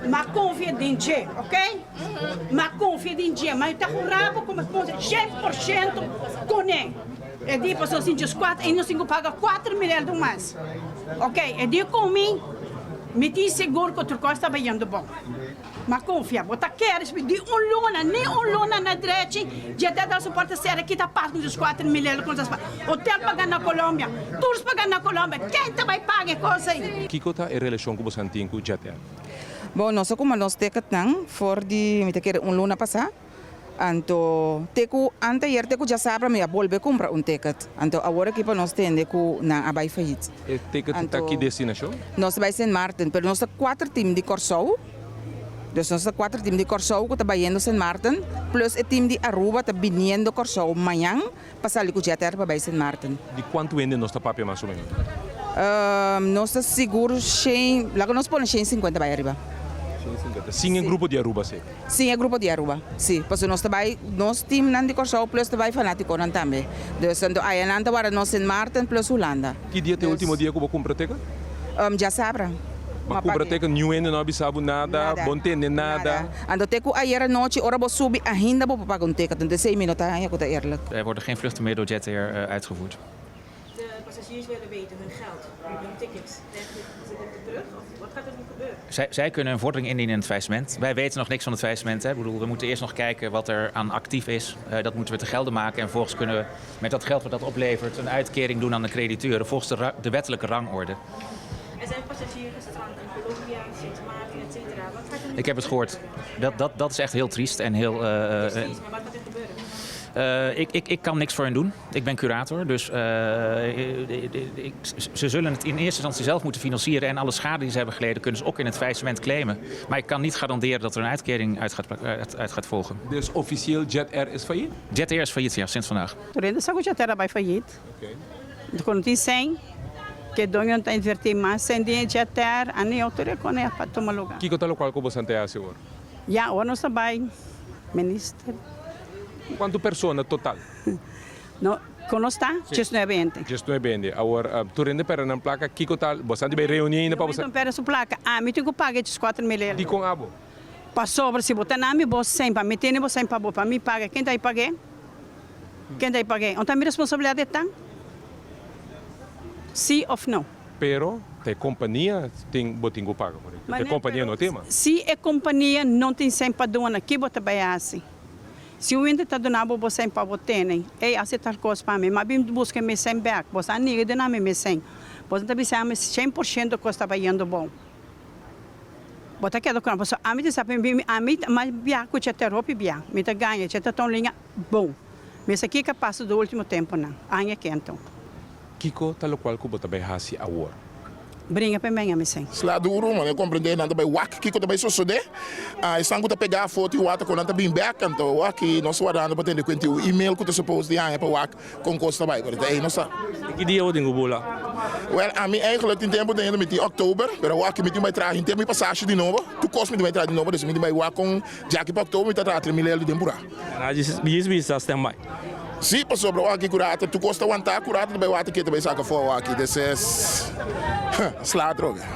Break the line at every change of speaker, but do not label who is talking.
M'a konfia den dje, ok? M'a konfia den dje, ma mi ta hurá bo ku mi pone 100% kuné. E di pasobra sin djes kuater i nos tin ku paga 4000 eldo mas. Ok, e di ku mi, mi tin sigur ku tur kos ta bayendo bon. M'a konfia, bo ta kere si di un luna, ni un luna na drechi, dje ta dal su porta sera kita pas ku djes 4000 eldo ku nos ta paga. Hotel paga na Colombia, tours paga na Colombia, ken ta bai paga e kos ei?
Kiko ta e relashon ku boso tin ku Jetair?
Bon, nos a kuma nos ticketnan for di mi ta kere un luna pasá. Anto te ku anteayer te ku djasabra mi a bolbe kumpra un ticket. Anto awor aki pa nos tende ku nan a bai fayit.
E ticket ta ki destinashon?
Nos ta bai Sint Maarten, pero nos ta kuater team di Kòrsou. Dus nos ta kuater team di Kòrsou ku ta bayendo Sint Maarten, plus e team di Aruba ta biniendo Kòrsou mañan pa sali ku Jetair pa bai Sint Maarten.
Di kuantu hende nos ta papia mas o menos?
Nos ta sigur shen, laga nos pone 150 bai ariba.
150, sin e grupo di Aruba si?
Sin e grupo di Aruba, si. Pasobra nos ta bai, nos teamnan di Kòrsou plus ta bai fanatikonan tambe. Dus anto ayanan ta warda nos Sint Maarten plus Hulanda.
Ki dia ta e ultimo dia ku bo kumpra teken?
Djasabra.
Bo a kumpra teken, niun hende no a bisa bo nada, bo no tende nada.
Anto te ku ayer anochi ora bo subi ainda bo por paga un teken. Anto esei mi no ta haña ku ta eerlijk.
Er worden geen vluchten meer door Jetair uitgevoerd.
De passagiers willen weten hun geld, hun tickets. Krijgen ze dit terug of wat gaat er nu gebeuren?
Zij, zij kunnen een vordering indienen in het faillissement. Wij weten nog niks van het faillissement. Hè. Ik bedoel, we moeten eerst nog kijken wat er aan actief is. Dat moeten we te gelden maken. En vervolgens kunnen we met dat geld wat dat oplevert een uitkering doen aan de crediteuren volgens de wettelijke rangorde.
Er zijn passagiers gestrand in Colombia, Sint Maarten, et cetera. Wat gaat er nu
Ik heb het gehoord. Dat is echt heel triest en heel.
Precies, maar wat gaat er gebeuren?
Ik kan niks voor hen doen. Ik ben curator, dus ze zullen het in eerste instantie zelf moeten financieren. En alle schade die ze hebben geleden kunnen ze ook in het faillissement claimen. Maar ik kan niet garanderen dat er een uitkering uit gaat volgen.
Dus ofisieel Jetair is failliet?
Jetair is failliet, ja, sinds vandaag.
Tur hende sa ku Jetair a bai failliet. Ku no tin sèn, ku e doño no ta invertí mas sèn den e Jetair, a ni otro rekone pa tuma lugá.
Kiko ta lokual ku bo ta hasi awor?
Ya, awor nos ta bai minister.
Kuantu persona total?
No, kon nos ta? 19 hende.
19 hende. Awor, tur hende pèrdè nan plaka, kiko ta, bo sa di bai reuní ainda pa bo sa?
No pèrdè su plaka. Ami tin ku paga e 14.000 euro.
Dikon abo?
Pasobra si bo ta na mi bo sèn pa mi tene bo sèn pa bo, pa mi paga, ken ta i pag'é? Ken ta i pag'é? Unda ta mi responsabilidat e tan? Sí òf no?
Pero ta e kompania tin bo tin ku paga, korekto? Ta e kompania no tin mas.
Si e kompania no tin sèn pa duna, ki bo ta bai hasi? Si un hende ta duna bo bo sèn pa bo tene, ey, hasi tal kos pa mi, m'a bin buska mi sèn bèk, bo sa niga duna mi mi sèn. Bo ta bisa mi 100% kos ta bayendo bon. Bo ta keda ku nan, pasobra ami ta sa pa mi, ami mas bia ku Jetair hopi bia, mi ta gaña, Jetair ta un liña bon. Mester kiko a pasa de ultimo temponan, aña kento.
Kiko ta lokual ku bo ta bai hasi awor?
Bringa pa e menga mi sèn.
Sla duru, mane komprendé nan ta bai wak kiko ta bai sosodé. Esnan ku ta pegá afó tin wak ta kon nan ta bin bèk, anto wak nos ta wardando pa tende kuenti un email ku ta suppose di haña pa wak kon kos ta bai, pero ta ei nos ta.
I ki dia bo tin ku bula?
Wèl, ami eigentlik tin tempu den mi tin òktober, pero awor aki mi tin bai traha henter mi pasashi di nobo, tur kos mi tin bai traha di nobo, dus mi tin bai wak kon djaki pa òktober mi ta traha 3000 euro di tempura.
Nan a djis bisa stand by.
Sí, pasobra awor aki ku rato tur kos ta wantá, ku rato ta bai wak ta ke ta bai saka afó awor aki, des es sla atrobe.